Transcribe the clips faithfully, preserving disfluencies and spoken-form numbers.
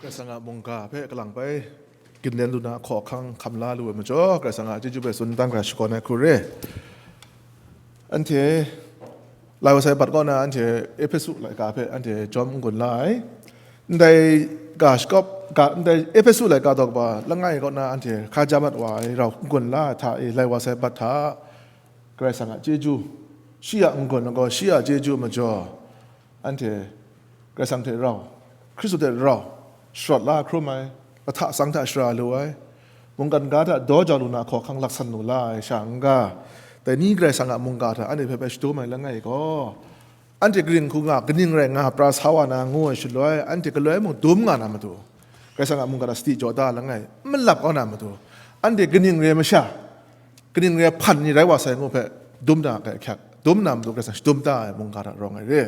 Karai Kasang a mungga hpe kalang bai gindin lu na hkawhkang hkam la lu ai majaw, Karai Kasang a chyeju hpe tsun dan hkra shakawn ai hku re. Anhte lai wa sai bat kaw na anhte Ehpesu laika hpe anhte jawm n-gun la ai. Ndai ga shakawp, ga, ndai Ehpesu laika daw kaba langai kaw na anhte hkaja mat wa ai rau n-gun la ai hta e, lai wa sai bat hta, Karai Kasang a chyeju, shi a n-gun ai gaw, shi a chyeju majaw, anhte Karai Kasang hte rau, Hkristu hte rau, sharawt la hkrum ai, lahta sang hta shara lu ai, mungkan ga hta daw jau lu na hkawhkang laksan lu la ai sha n-ga, dai ni Karai Kasang a mungga hta anhte hpe bai shadum ai langai gaw, anhte kaning hku nga, kaning rai nga pra sa wa na ngu ai shaloi, anhte galoi mung dum nga na matu, Karai Kasang a mungga hta sadi jaw da langai, n malap kau na matu, anhte kaning re masha, kaning re hpan ni rai wa sai ngu hpe dum na hkyak, dum na matu Karai Kasang shadum da ai mungga hta rawng ai re.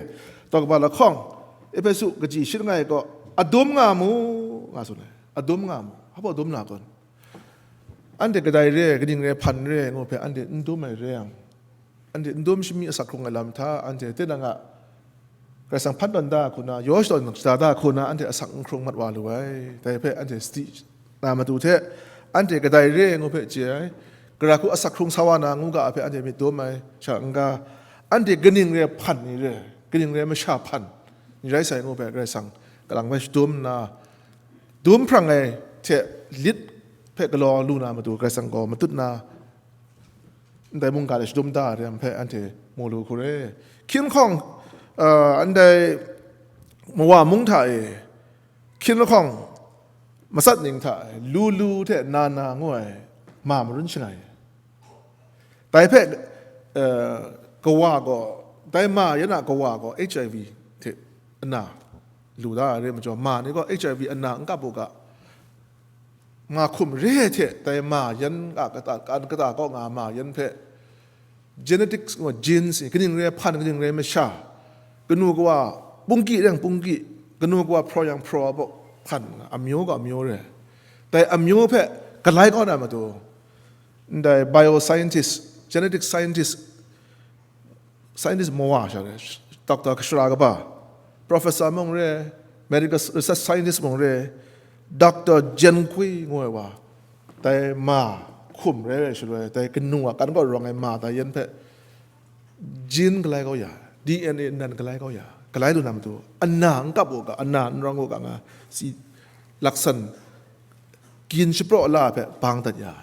Tawk kaba lahkawng, Ehpesu kaji shi langai gaw, adum nga mu, nga tsun ai. Adum nga mu. Hpa dum na kun? Anhte kadai re, kaning re hpan re ngu hpe anhte n dum ai re yang, anhte n dum shami asak hkrung ai lam hta, anhte tinang a Karai Kasang hpan tawn da hku na, yaw shadawn shada da hku na, anhte asak n hkrung mat wa lu ai. Dai hpe anhte sadi na matu hte, anhte kadai re ai ngu hpe chye ai, gara hku asak hkrung sa wa na ngu ga hpe anhte myit dum ai sha n-ga, anhte kaning re hpan ni re, kaning re masha hpan ni rai sai ngu hpe Karai Kasang kalang hpe shadum nna, dum hprang ai hte lit hpe galaw lu na matu Karai Kasang gaw matut na, ndai mungga de shadum da ai ram hpe anhte mu lu hku re. Hkying lahkawng, uh, ndai Mowa mung hta e, hkying lahkawng matsat ning hta e, Lulu hte Nana ngu ai ma marun shangai. Dai hpe, uh, kawa gaw, dai ma yan a kawa gaw H I V hte ana lu da ai re majaw, ma ni gaw H I V ana n kap u ga, ma hkum re ai hte dai ma yan a kata, kata kaw nga ma yan hpe genetics ngu genes ni, kaning re hpan, kaning re masha, kanu kawa pungki reng pungki, kanu kawa hpraw yang hpraw a baw hpan nga, amyu gaw amyu re. Dai amyu hpe galai kau na matu, ndai bioscientist, genetic scientist, scientist mawa sha re, doctor kashara kaba, professor mung re, medical research scientist mung re, Doctor Jen Kui ngu ai wa, dai ma hkum rai rai shaloi, dai kanu a kan kaw rawng ai ma dai yan hpe gene galai kau ya, D N A nan galai kau ya, galai lu na matu, ana n kap u ga, ana n rawng u ga nga, si laksan gyin shapraw la hpe bang dat ya.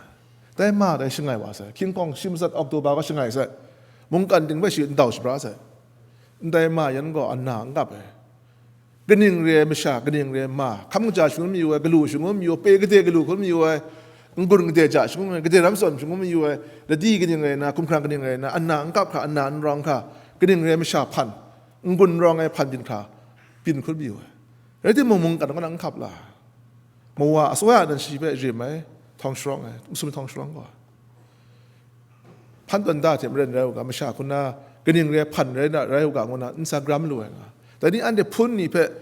Dai ma dai shangai wa sai, hkying lahkawng shi matsat October ga shangai sai, mungkan ting hpe shi n dau shabra sai. Ndai ma yan gaw ana n kap ai. Kaning re ai masha, kaning re ai ma, hkam kaja shangun mayu ai, galu shangun mayu ai, pe gade galu hkun mayu ai, n-gun gade ja shangun ai, gade ram tsawm shangun mayu ai, ladi kaning rai na, hkumhkrang kaning rai na, ana n kap hkra, ana n rawng hkra, kaning re ai masha hpan, n-gun n rawng ai hpan byin hkra, byin hkun mayu ai. Rai timung, mungkan kaw na n hkap la. Mawa asuya nan shi hpe rim ai, htawng sharawng ai, masum htawng sharawng gaw. Hpan tawn da hte maren rai u ga, masha hku na kaning re hpan rai na, rai u ga ngu na, Instagram lu ai nga. Dai ni anhte hpun ni hpe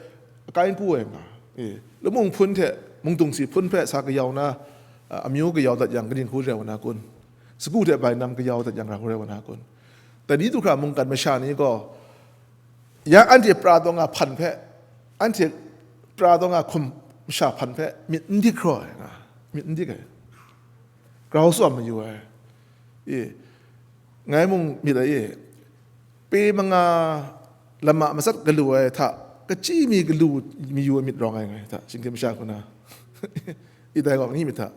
akai n ku ai nga. E, lamung hpun hte mungdungsi hpun hpe sa kayau na, a, amyu kayau dat yang, kaning hku rai wa na kun? Sagu hte bainam kayau dat yang, ra hku rai wa na kun? Dai ni du hkra mungkan masha ni gaw, ya anhte pra taw nga hpan hpe, anhte pra taw nga hkum masha hpan hpe myit n dik hkraw ai nga, myit n dik ai. Grau tsawm mayu ai. E, ngai mung myit ai e, pe manga lama matsat galu ai hta, kachyi mi galu mayu ai myit rawng ai ngai hta, shinggyim masha hku na. Idai gaw, ngi myit hta.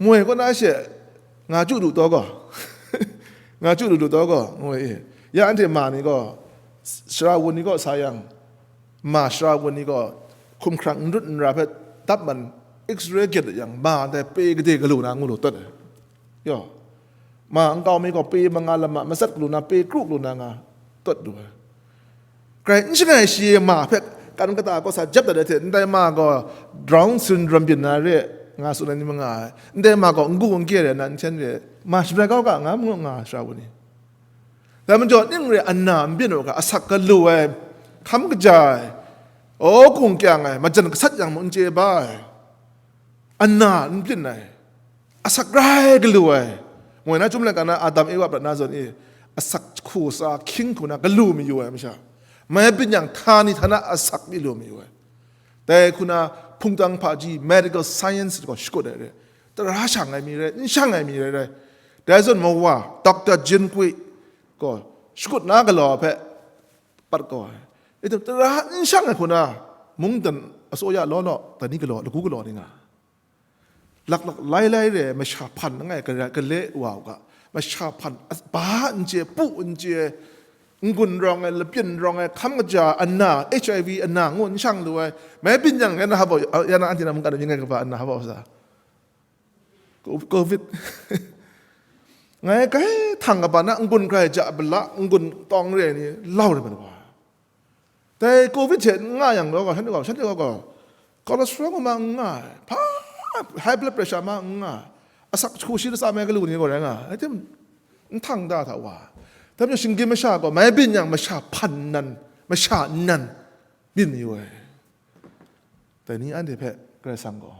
Moi kaw na she, nga chyu lu taw gaw, nga chyu lu lu taw gaw, ngu e. Ya anhte ma ni gaw, sara wun ni kaw sa yang, ma sara wun ni gaw, hkumhkrang n rut n ra hpe dap man, X-ray gyet yang, ma ndai pe gade galu na ngu lu tawt ai. Yaw, ma nkau mi gaw pe manga lama matsat galu na, pe kru galu na nga tawt lu ai. Grai n shangai shi ma hpe kan kata kaw sa jep dat ai hte, ndai ma gaw Down syndrome byin na re, nga tsun ai ni ma nga ai. Ndai ma gaw n gu n kye rai na, n hten re, ma shabrai kau ga nga, ngu nga sara wun ni. Dai majaw, ning re ana n byin u ga, asak galu ai, hkam kaja ai, aw kung kyang ai, majan gasat yang mung n chye ba ai, ana n byin ai, asak rai galu ai, moi na, Chyum laika na Adam Ewa prat na zawn e, asak hku sa hkying hku na galu mayu ai masha, mai byin yang htani htana asak mi lu mayu ai. Dai hku na hpungtang hpaji medical science gaw shakut ai re. Tara shang ai mi rai, n shang ai mi rai rai. Dai zawn mawa, Doctor Jin Kui gaw shakut na galaw hpe pat kau ai. Itam tara n shang ai hku na, mungdan asoya law law, dai ni galaw, lagu galaw ni nga. Laklak lai lai re ai masha hpan langai gale, gale wa u ga, masha hpan as-, ba n chye, pu n chye, n-gun rawng ai, lapyin rawng ai, hkam kaja ana, H I V ana, ngu n shang lu ai, mai byin yang, ya na hap, ya na anhte na mungkan mying ai kaba ana hap sa. Ko-, covid. Ngai kai htang kaba na n-gun grai ja bala, n-gun tawng re ni, lau re ai wa. Dai covid hte n nga yang gaw, shanhte gaw, shanhte gaw, gaw, cholesterol ma n nga ai, hpa, high blood pressure ma n nga ai, asak hku shi lasa mai galu ni gaw rai nga ai, tim n htang da hta wa. Dai majaw shinggyim masha gaw, mai byin yang masha hpan nan, masha nan byin yu ai. Dai ni anhte hpe Karai Kasang gaw,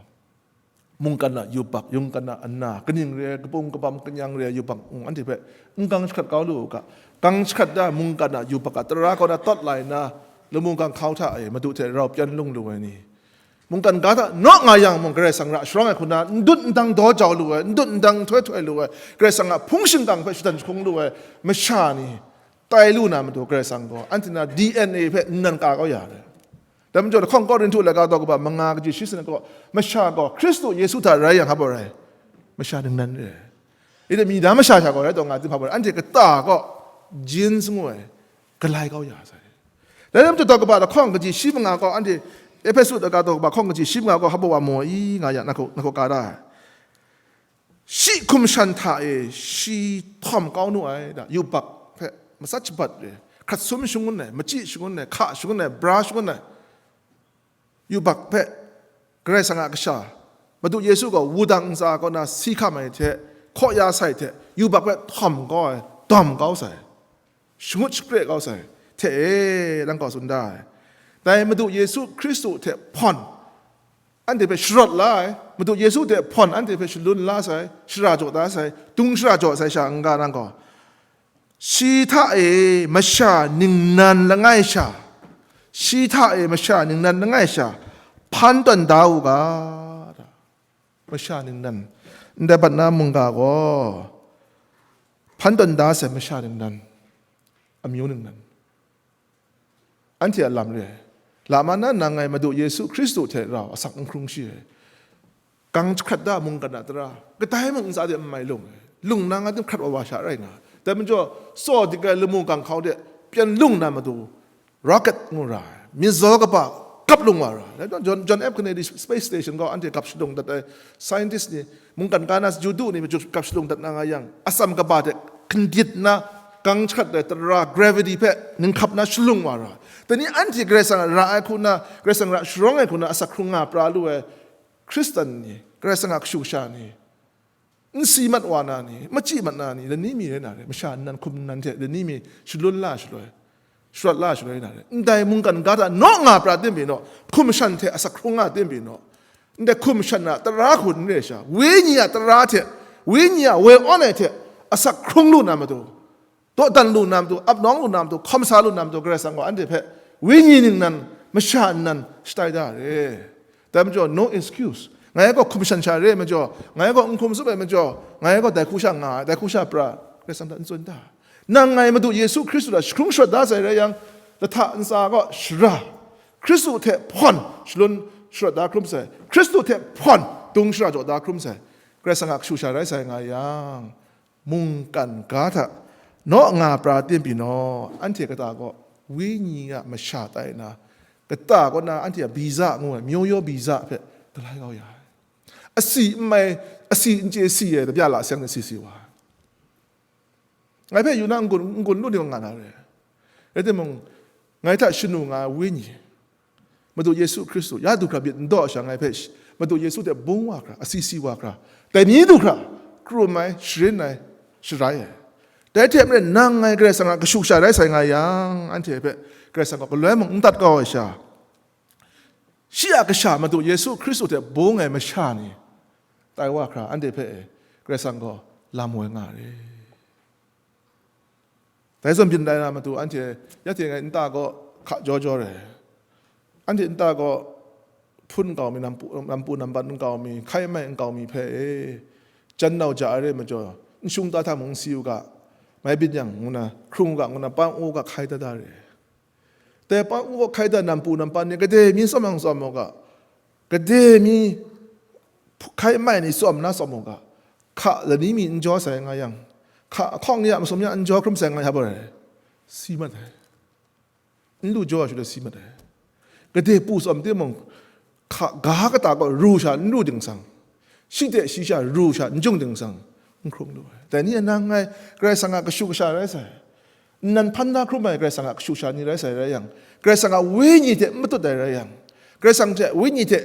mungkan a yubak, yungkan a ana, kaning re ai, kapung kapam kanyang re ai yubak, mm, anhte hpe n gang jahkrat kau lu u ga, gang jahkrat da mungkan a yubak a tara kaw na tawt lai nna, lamu gang hkau hta e Madu hte rau pyan lung lu ai ni, mungkan ga hta naw nga yang mung, Karai Kasang ra sharawng ai hku na, n dut n dang daw jau lu ai, n dut n dang nhtoi htoi lu ai, Karai Kasang a hpung shingkang hpe shadan jahkung lu ai masha ni, tai lu na matu Karai Kasang gaw, anhte na D N A hpe nnan ka kau ya ai. Dai majaw, lahkawng Korinhtu laika daw kaba manga kaji shi sanit gaw, masha gaw Hkristu Yesu hta rai yang, hpa rai? Masha ningnan re ai. Ida mi da masha sha gaw rai taw nga tim, hpa rai? Anhte kata gaw genes ngu ai, galai kau ya sai. Dai majaw, daw kaba lahkawng kaji shi manga gaw, anhte Ehpesu laika daw kaba hkawng kaji shi manga gaw, hpa wa maw i nga yang, na hku, na hku ka da ai. Shi hkum shan hta e shi htawm kau nu ai, da, yubak hpe matsat shabat re, hkrat sum shangun ai, machyi shangun ai, hka shangun ai, bra shangun ai, yubak hpe Karai Kasang a kasha, Madu Yesu gaw wudang ntsa kaw na si hkam ai hte, hkaw ya sai hte, yubak hpe htawm kau ai, dawm kau sai, shangut shapre kau sai, hte e, lang kau tsun da ai. Dai Madu Yesu Hkristu hte hpawn, anhte hpe sharawt la ai, Madu Yesu hte hpawn anhte hpe shalun la sai, shara jaw da sai, dung shara jaw sai sha n-ga nang gaw, shi hta e masha ningnan langai sha, shi hta e masha ningnan langai sha, hpan tawn da u ga, masha ningnan, ndai bat na mungga gaw, hpan tawn da sai masha ningnan, amyu ningnan. Anhte a lam re ai. Lama na nang ngai Madu Yesu Hkristu hte rau asak n hkrung shi ai. Gang jahkrat da mungkan a tara, kadai mung ntsa de n mai lung ai. Lung na nga tim hkrat wa wa sha rai nga ai. Dai majaw, tsaw dik ai lamu gang hkau de pyan lung na matu, rocket ngu ra ai, mizzaw kaba kap lung wa ra ai. John, John F Kennedy Space Station gaw anhte gap shalung dat ai scientist ni, mungkan ga na sajudu ni maju gap shalung dat na nga yang, atsam kaba hte hkindit nna, gang jahkrat ai tara, gravity hpe ninghkap na shalung wa ra. Dai ni anhte Karai Kasang a ra ai hku na, Karai Kasang ra sharawng ai hku na, asak hkrung nga pra lu ai Hkristan ni, Karai Kasang a kashu kasha ni, n si mat wa na ni, machyi mat na ni, lani mi rai na re, masha nnan hkum nnan hte lani mi shalun la shaloi, sharawt la shaloi na re, ndai mungkan ga hta naw nga pra tim pyi naw, hkum shan hte asak hkrung nga tim pyi naw, ndai hkum shan a tara hku n re sha, wenyi a tara hte, wenyi a woi awn ai hte asak hkrung lu na matu, dawdan lu na matu, ap nawng lu na matu, hkawm sa lu na matu, Karai Kasang gaw anhte hpe wenyi ningnan, masha nnan shatai da re. Dai majaw, no excuse. Ngai gaw hkum shan sha re ai majaw, ngai gaw n hkum tsup ai majaw, ngai gaw dai hku sha nga ai, dai hku sha pra, Karai Kasang hta n tsun ta. Nang ngai Madu Yesu Hkristu hta jahkrung sharawt da sai rai yang, lahta ntsa gaw shara, Hkristu hte hpawn shalun sharawt da hkrum sai, Hkristu hte hpawn dung shara jaw da hkrum sai, Karai Kasang a kashu sha rai sai nga yang, mungkan ga hta naw nga pra tim pyi naw, anhte kata gaw wenyi a masha tai na, kata kaw na anhte a biza ngu ai, myaw yaw biza hpe galai kau ya ai. Asi n mai, asi n chye si ai, tabya la seng na si si wa ai. Ngai hpe yu na n-gun, n-gun lu ni nga na re. Rai timung, ngai hta shanu nga ai wenyi, Madu Yesu Hkristu, ya du hkra myit n daw sha ngai hpe shi-, Madu Yesu hte bung wa hkra, asi si wa hkra, dai ni du hkra, krum ai, sharin ai, sharai ai. Dai hte maren nang ngai Karai Kasang a kashu sha rai sai nga yang, anhte hpe Karai Kasang gaw galoi mung n dat kau ai sha, shi a kasha Madu Yesu Hkristu hte bung ai masha ni, tai wa hkra, anhte hpe e, Karai Kasang gaw lam woi nga re. Dai zawn byin tai na matu, anhte ya hte ngai nta gaw hka jaw jaw re. Anhte nta gaw hpun nkau mi, nampu, nampu nampan nkau mi, hkai mai nkau mi hpe e, jan nau ja ai re majaw, n shung ta hta mung n si u ga, mai byin yang ngu na, hkrung u ga ngu na, pa ngu ga hkai da da re. Dai pa ngu ga hkai da nampu nampan ni gade mi tsawm yang tsawm u ga, gade mi hkai mai ni tsawm na tsawm u ga, hka lani mi n jaw sai nga yang, hka ahkawng ni a masum ya n jaw hkrum sai nga ya bawai, si mat ai. N lu jaw ai shaloi si mat ai. Gade pu tsawm timung, hka ga kata gaw ru sha n ru dingsang, shi de shi sha ru sha n jung dingsang, n hkrung lu ai. Dai ni a nang ngai Karai Kasang a kashu kasha rai sai. Nnan hpan da hkrum ai Karai Kasang a kashu kasha ni rai sai rai yang, Karai Kasang a wenyi hte n matut ai rai yang, Karai Kasang hte wenyi hte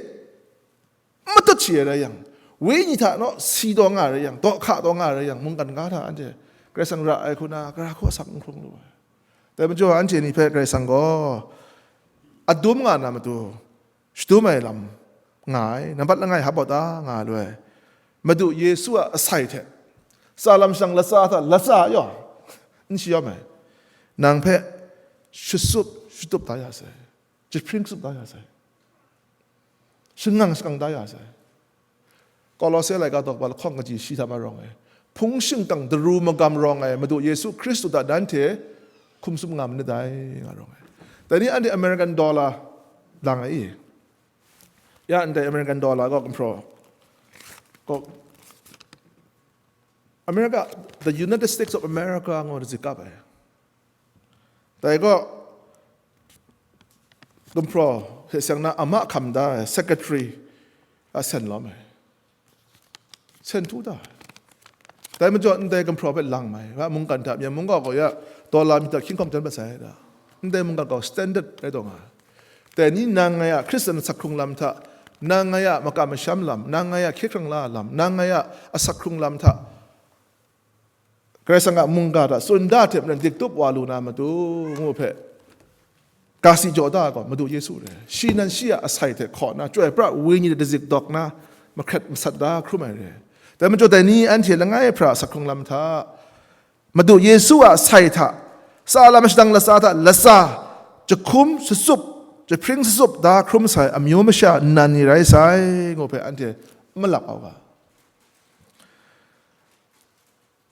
matut shi ai rai yang, wenyi hta naw si taw nga ai rai yang, daw hka taw nga ai rai yang, mungkan ga hta anhte Karai Kasang ra ai hku na, gara hku asak n hkrung lu ai. Dai majaw, anhte ni hpe Karai Kasang gaw adum nga na matu, shadum ai lam nga ai, nambat langai hap awt a nga lu ai. Madu Yesu a asai hte, tsa lam shadang latsa hta latsa yaw, n shayawm ai, nang hpe shasup shatup da ya sai, jahpring shatup da ya sai, shangang shakang da ya sai. Kolose laika daw kaba lahkawng kaji shi hta ma rawng ai, hpung shingkang daru magam rawng ai Madu Yesu Hkristu hta nanhte hkum tsup nga manit dai, nga rawng ai. Dai ni anhte American dollar lang ai i? Ya ndai American dollar gaw gumhpraw, gaw America, the United States of America ngu zi kap ai. Dai gaw gumhpraw hte seng na ama hkam da ai secretary a sen lawm ai. Sen htu da ai. Dai majaw ndai gumhpraw hpe lang mai, wa mungkan hta, myen mungga gaw ya, dollar mi hta hkying hkawm jan mat sai da. Ndai mungkan gaw standard rai taw nga ai. Dai ni nang ngai a Hkristan asak hkrung lam hta, nang ngai a makam masham lam, nang ngai a hkye hkrang la lam, nang ngai a asak hkrung lam hta, Karai Kasang a mungga hta tsun da hte maren diktup wa lu na matu, ngu hpe, ga si jaw da ai gaw Madu Yesu re. Shi nan shi a asai hte hkaw na, Chyoi pra Wenyi hte dazik dawk na, mahkret masat da hkrum ai re. Dai majaw dai ni anhte langai hpra asak hkrung lam hta, Madu Yesu a sai hta, tsa lam shadang latsa hta latsa, jahkum shasup, jahpring shasup da hkrum sai amyu masha nnan ni rai sai, ngu hpe anhte n malak au ga.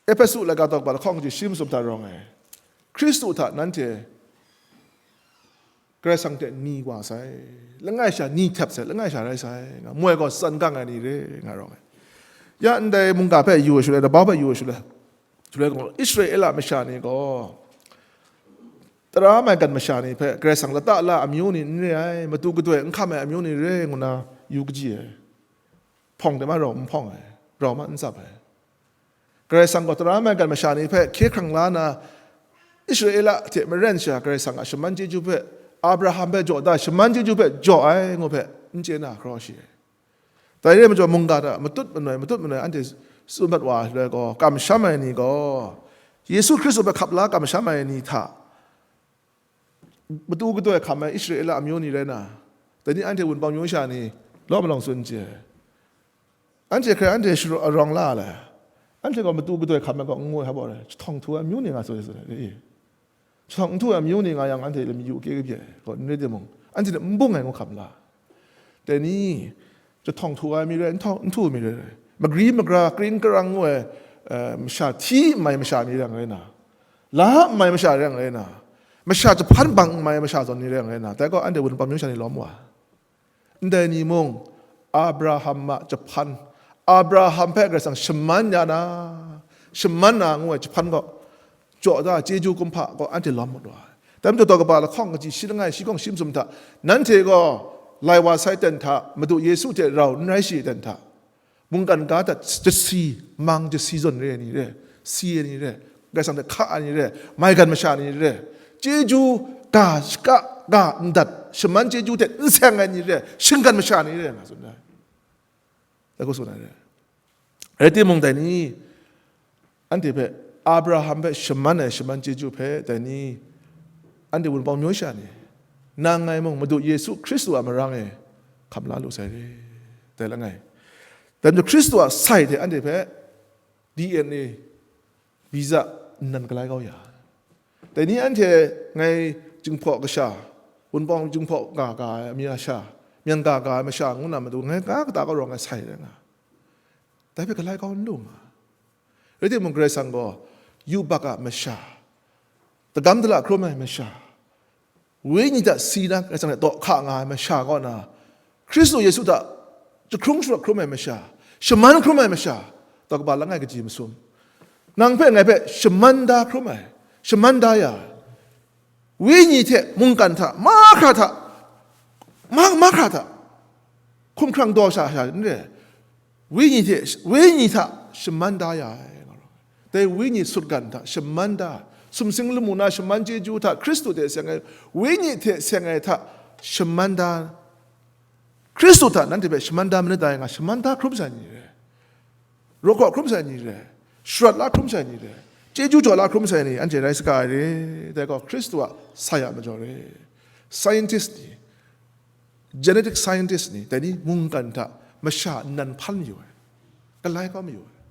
Ehpesu laika daw kaba lahkawng kaji shi masum hta rawng ai, Hkristu hta nanhte Karai Kasang hte ni wa sai, langai sha ni htep sai, langai sha rai sai, nga, moi gaw tsan gang ai ni re, nga rawng ai. Ya ndai mungga hpe yu ai shaloi, labau hpe yu ai shaloi, shaloi gaw, Israela masha ni gaw, tara maigan masha ni hpe Karai Kasang lata la amyu ni n re ai, matu gadoi n hkam ai amyu ni re, ngu na yu kaji ai. Hpawng de ma rau n hpawng ai, rau ma n tsap ai. Karai Kasang gaw tara maigan masha ni hpe hkye hkrang la na, Israela hte maren sha Karai Kasang a shaman chyeju hpe, Abraham hpe jaw da, shaman chyeju hpe jaw ai ngu hpe n chye na hkraw shi ai. Dai re ai majaw, mungga hta matut manoi, matut manoi anhte tsun mat wa ai shaloi gaw, kamsham ai ni gaw, Yesu Hkristu hpe hkap la kamsham ai ni hta, matu gadoi hkam ai Israela amyu ni rai na, dai ni anhte wunpawng myu sha ni law malawng tsun n chye. Anhte hkrai anhte sharawng la ai. Anhte gaw matu gadoi hkam ai gaw n ngu ai hpa rai, jahtawng htu ai amyu ni nga tsun ai, tsun ai, e. Jahtawng n htu ai amyu ni nga yang, anhte lam yu kye kabye gaw n rai timung, anhte hte n bung ai ngu hkam la. Dai ni, jahtawng htu ai mi rai, n htu ai mi rai, magri magra, kring karang ngu ai, eh, masha hti n mai masha mi rai nga rai na, la n mai masha rai nga rai na, masha jahpan bang n mai masha zawn ni rai nga rai na, dai gaw anhte wunpawng myu sha ni lawm wa. Ndai ni mung, Abraham a jahpan, Abraham hpe Karai Kasang shaman ya na, shaman na ngu ai jahpan gaw, jaw da chyeju kumhpa gaw anhte lawm mat wa ai. Dai majaw, daw kaba lahkawng kaji shi langai shi hkawng shi masum hta, nanhte gaw lai wa sai ten hta, Madu Yesu hte rau n rai shi ten hta, mungkan ga hta jasi, mang jasi zawn re ai ni re, si ai ni re, Karai Kasang hte hka ai ni re, maigan masha ni re, chyeju ga shaka ga n dat, shaman chyeju hte n seng ai ni re, shinggan masha ni re, nga tsun ai. Dai hku tsun ai re. Rai timung, dai ni, anhte hpe, Abraham hpe shaman ai shaman chyeju hpe, dai ni, anhte wunpawng myu sha ni, nang ngai mung Madu Yesu Hkristu a marang e hkam la lu sai re, dai langai. Dai majaw Hkristu a sai hte anhte hpe D N A, visa nnan galai kau ya. Dai ni anhte ngai Jinghpaw kasha, wunpawng Jinghpaw ga ga ai amyu a sha, myen ga ga ai masha ngu na matu, ngai ga kata kaw rawng ai sai rai nga. Dai hpe galai kau n lu nga. Rai timung, Karai Kasang gaw yubak a masha, dagam dala hkrum ai masha, wenyi hta si na Karai Kasang hte daw hka nga ai masha kaw na, Hkristu Yesu hta jahkrung sharawt hkrum ai masha, shaman hkrum ai masha, daw kaba langai kaji masum, nang hpe ngai hpe shaman da hkrum ai, shaman da ya ai, wenyi hte mungkan hta, mahkra hta, ma-, mahkra hta, hkumhkrang daw sha sha n re ai, wenyi hte, wenyi hta shaman da ya ai, nga rawng ai. Dai wenyi sutgan hta shaman da, sumsing lamu na shaman chyeju hta, Hkristu hte seng ai, wenyi hte seng ai hta shaman da, Hkristu hta nanhte hpe shaman da manit dai nga, shaman da hkrum sai ni re, raw hkaw hkrum sai ni re, sharawt la hkrum sai ni re, chyeju jaw la hkrum sai ni, anhte rai saga ai re. Dai gaw Hkristu a sai a majaw re. Scientist ni, genetic scientist ni, dai ni mungkan hta masha nnan hpan mayu ai, galai kau mayu ai,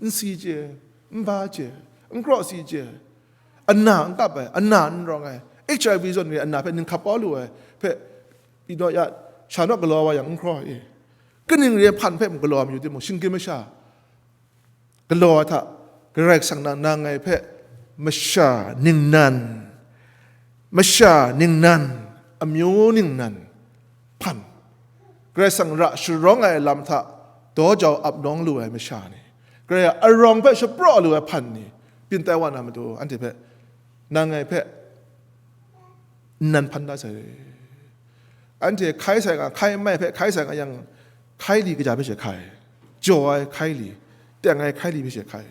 nsi chye, nba chye, nkraw si chye, ana n kap ai, ana n rawng ai, H I V zawn re ai ana hpe ninghkap kau lu ai hpe, pyi naw ya, sha naw galaw wa yang n hkraw i, kaning re ai hpan hpe mung galaw mayu timung, shinggyim masha galaw ai hta, Karai Kasang nang, nang ngai hpe masha ningnan, masha ningnan, amyu ningnan hpan, Karai Kasang ra sharawng ai lam hta daw jau ap nawng lu ai masha ni, Karai a arawng hpe shapraw lu ai hpan ni, byin tai wa na matu, anhte hpe, nang ngai hpe nnan hpan da sai. Anhte hkai sai nga, hkai n mai hpe hkai sai nga yang, hkai li kaja hpe she hkai? Jaw ai hkai li, teng ai hkai li hpe she hkai?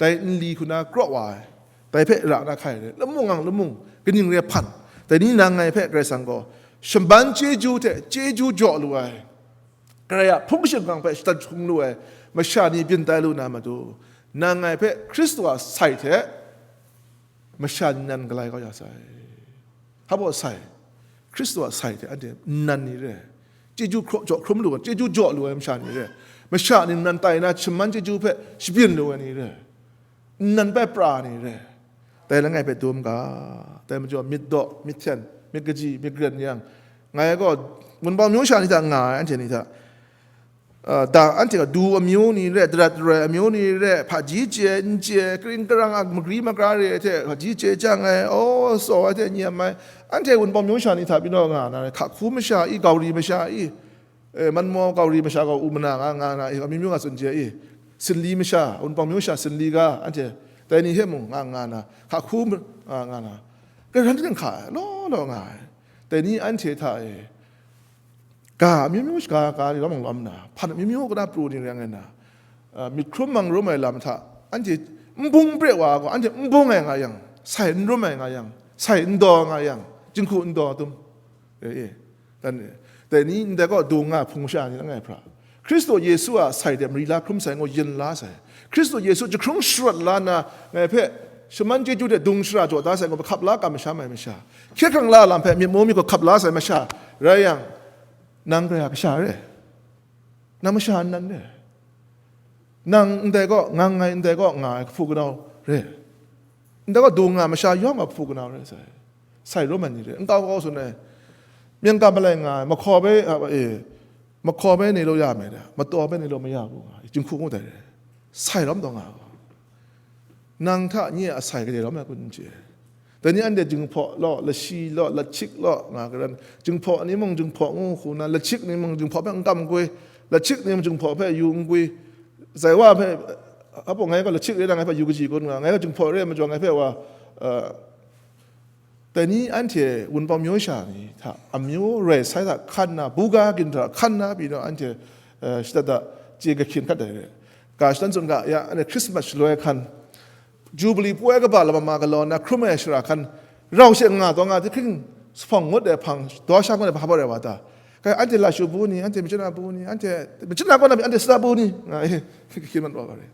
Dai nli hku na kraw wa ai, dai hpe ra na hkai ai, lamu ngang lamu, kaning re ai hpan, dai ni nang ngai hpe Karai Kasang gaw shaman chyeju hte chyeju jaw lu ai, Karai a hpung shingkang hpe shatan hkung lu ai masha ni byin tai lu na matu, nang ngai hpe Hkristu a sai hte masha ningnan galai kau ya sai. Hpa baw sai, Hkristu a sai hte anhte nnan ni re, chyeju hkraw jaw hkrum lu ai, chyeju jaw lu ai masha ni re, masha ningnan tai na shaman chyeju hpe shabyin lu ai ni re, nnan bai pra ni re, dai langai hpe dum ga. Dai majaw myit daw, myit hten, myit kaji, myit garen yang, ngai gaw wunpawng myu sha ni hta nga ai, anhte ni hta, uh, da, anhte gaw du amyu ni re, darat daroi amyu ni re, hpaji chye n chye, karing karang a magri magra re ai hte hpaji chye chyang ai, aw, tsaw ai hte nyem ai, anhte wunpawng myu sha ni hta pyi naw nga na, hka hku masha i, gauri masha i, e, manmaw gauri masha gaw u mana nga, nga na, e, amyu myu nga tsun chye i, sinli masha, wunpawng myu sha sinli ga, anhte dai ni hte mung nga, nga na, hka hku ma-, nga, nga na, karan hkra ai, law law nga ai. Dai ni anhte hta e, ga amyu myu shaga ga ni lawm lawm na, hpan amyu myu kata pru ni rai nga na, a, myit hkrum mang rum ai lam hta, anhte n bung pre wa gaw, anhte n bung ai nga yang, sai n rum ai nga yang, sai n daw nga yang, jinghku n daw dum, e, e, dan e, dai ni ndai gaw dung nga hpung masha ni langai hpra, Hkristu Yesu a sai de mari la hkrum sai ngu yin la sai. Hkristu Yesu jahkrung sharawt la na, ngai hpe shaman chyeju de dung shara jaw da sai ngu, hkap la kam masham ai masha, hkye hkrang la lam hpe myit mu myit hku hkap la sai masha rai yang, nang Karai a kasha re, nang masha nnan re, nang ndai gaw, ngang ngai ndai gaw nga ai kahpu kanau re, ndai gaw dung nga masha yawng a kahpu kanau re sai. Sai rawman ni re, n kau kau tsun ai, myen ga malai nga ai, mahkaw bai, a, e, mahkaw bai ne law ya mai da, mataw bai ne law maya bu nga ai, jinghku ngu dai re, sai lawm taw nga ai gaw, nang hta nye a sai gade lawm ai kun n chye. Dai ni anhte jinghpaw law, lashi law, lachik law nga garan, jinghpaw ni mung jinghpaw ngu hku na, lachik ni mung jinghpaw hpe n kam gwi, lachik ni mung jinghpaw hpe yu n gwi, zai wa hpe, apo ngai gaw lachik re na, ngai hpe yu kaji kun nga, ngai gaw jinghpaw re ai majaw ngai hpe wa, uh, dai ni anhte wunpawng myu sha ni hta amyu rai sai hta hkan na, buga gin hta hkan na pyi naw anhte, eh, shada da chye kahkyin hkat ai re. Ga shadawn tsun ga ya, anhte Christmas shaloi hkan, Jubilee poi kaba lama ma galaw na hkrum ai shara hkan, rau she nga taw nga, hkring sahpawng ngut ai hpang, daw sha ngut ai hpang hpa rai wa ta? Kai, anhte lashu bu ni, anhte machyin a bu ni, anhte machyin a kaw na pyi anhte sara bu ni, nga e, kahkyin mat wa ga re.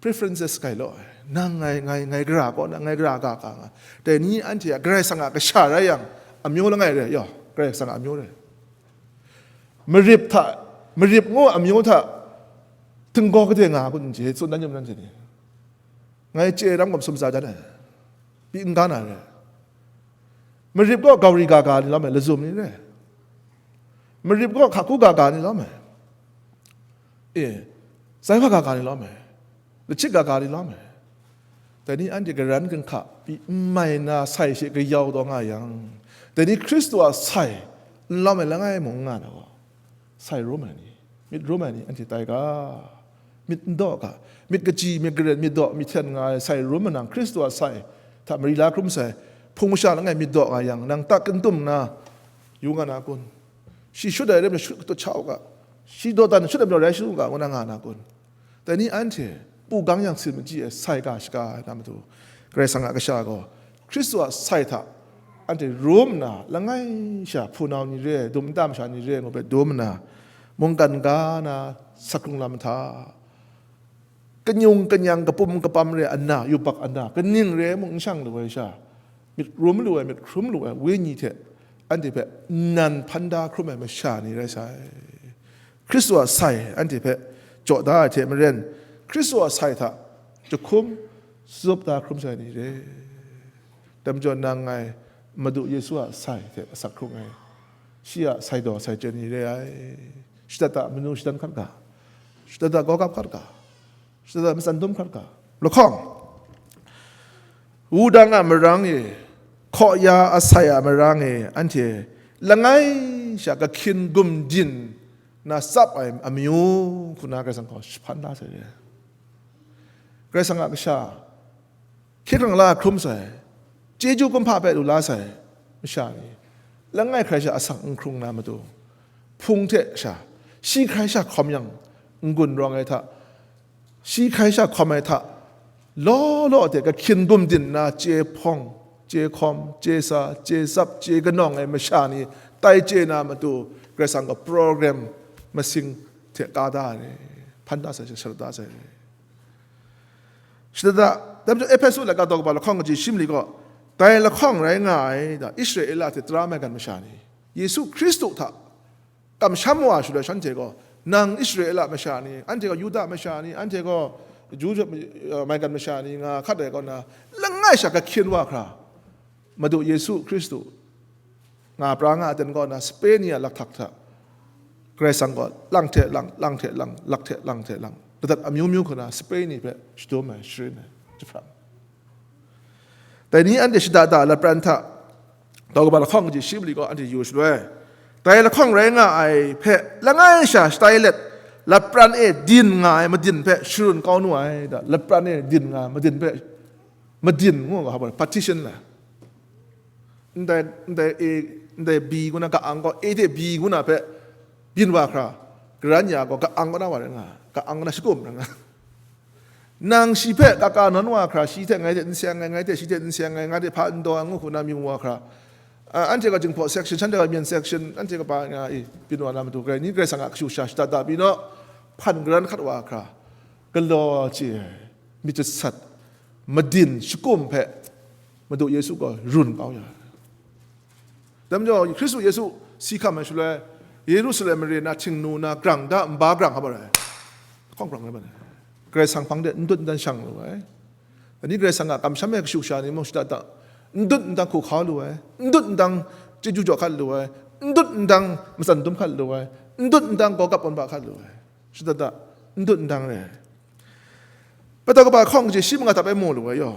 Preferences kai law ai. Nang ngai, ngai, ngai gara kaw na, ngai gara ga ga nga. Dai ni anhte a Karai Kasang a kasha rai yang, amyu langai rai, yaw, Karai Kasang a amyu rai. Marip hta, marip ngu amyu hta, htinggaw kade nga kun n chye, tsun dan yum nan chye ni. Ngai chye ram gawm sumsa dan ai. Pyi n ga na rai. Marip gaw gauri ga ga ni lawm ai, lazum ni rai. Marip gaw hkaku ga ga ni lawm ai. E, zai wa ga ga ni lawm ai. Lachit ga ga ni lawm ai. Dai ni anhte garan ganhka pyi n mai na sai she kayau taw nga yang, dai ni Hkristu a sai n lawm ai langai mung n nga na gaw, sai rum ai ni, myit rum ai ni anhte tai ga, myit n daw ga, myit kaji, myit garen, myit daw, myit hten nga ai sai rum manang, Hkristu a sai hta mari la hkrum sai, hpung masha langai myit daw nga yang, nang tak kandum nna yu nga na kun? Shi shut ai rem shut katut sha u ga, shi dawdan shut ai majaw rai sha u ga, ngu na nga na kun? Dai ni anhte pu gang yang sin machyi ai sai ga shaga ai na matu, Karai Kasang a kasha gaw Hkristu a sai hta anhte rum nna, langai sha hpunau ni re ai, dum nta masha ni re ai, ngu hpe dum nna, mungkan ga na, sakrung lam hta, kanyung kanyang, kapum kapam re ai ana, yubak ana, kaning re ai mung n shang lu ai sha, myit rum lu ai, myit hkrum lu ai wenyi hte anhte hpe nnan hpan da hkrum ai masha ni rai sai. Hkristu a sai anhte hpe jaw da ai hte maren, Hkristu a sai hta jahkum zup da hkrum sai ni re. Dai majaw nang ngai Madu Yesu a sai hte asak hkrung ai, shi a sai daw sai chyen ni re ai. Shadaw da manu shadan hkat ga, shadaw da gawgap hkat ga, shadaw da matsan dum hkat ga, lahkawng, wudang a marang e, hkaw ya asai a marang e, anhte langai sha kahkyin gumdin na tsap ai amyu hku na Karai Kasang gaw jahpan da sai re. Karai Kasang a kasha hkye hkrang la hkrum sai, chyeju kumhpa hpe lu la sai masha ni, langai hkrai sha asak n hkrung na matu, hpung hte sha, shi hkrai sha hkawm yang n-gun rawng ai hta, shi hkrai sha hkawm ai hta, law law de kahkyin gumdin na chye hpawng, chye hkawm, chye sa, chye tsap, chye kanawng ai masha ni tai chye na matu, Karai Kasang gaw program masing hte ka da ai, hpan da sai, shara da sai. Shada da, dai majaw Ehpesu laika daw kaba lahkawng kaji shi mali gaw, dai lahkawng rai nga ai, da, Israela hte tara maigan masha ni, Yesu Hkristu hta kamsham wa shaloi shanhte gaw, nang Israela masha ni, anhte gaw Yuda masha ni, anhte gaw Ju, uh, maigan masha ni nga hkat ai kaw na, langai sha kahkyin wa hkra, Madu Yesu Hkristu nga pra nga ai ten kaw na, sape ni a lakhtak hta, Karai Kasang gaw lang hte lang, lang hte lang, lak hte lang hte lang, ladat amyu myu hku na sape ni hpe shadum ai, sharin ai, jahprang. Dai ni anhte shada da lapran hta, daw kaba lahkawng kaji shi mali gaw anhte yu shaloi, dai lahkawng rai nga ai hpe langai sha shatai let, lapran e din nga ai madin hpe sharun kau nu ai, da, lapran e din nga ai madin hpe, madin ngu ga, partition la, ndai, ndai A, ndai B ngu na ka-ang gaw, A hte B ngu na hpe byin wa hkra, karan ya gaw ka-ang kaw na wa rai nga, ka-ang kaw na shakum rai nga. Nang shi hpe ka ka nawn wa hkra, shi hte ngai hte n seng ai, ngai hte shi hte n seng ai, ngai hte hpa n daw ai ngu hku na myit wa hkra, a, anhte gaw Jinghpaw section, shanhte gaw Myen section, anhte kaba nga i byin wa na matu, Karai ni Karai Kasang a kashu sha shada da pyi naw, hpan karan hkat wa hkra, galaw chye ai, myit jasat, madin shakum hpe Madu Yesu gaw run kau ya ai. Dai majaw, Hkristu Yesu si hkam ai shaloi, Yerusalem mare na, htingnu na, grang da, nba grang hkap ai, lahkawng grang rai ma ai. Karai Kasang hpang de n dut n dan shang lu ai. Dai ni Karai Kasang a kamsham ai kashu sha ni mung shada da, n dut n dang hku hkau lu ai, n dut n dang chyeju jaw hkat lu ai, n dut n dang matsan dum hkat lu ai, n dut n dang gawgap wan ba hkat lu ai. Shada da, n dut n dang re ai. Bai daw kaba hkawng kaji shi manga hta bai mu lu ai yaw,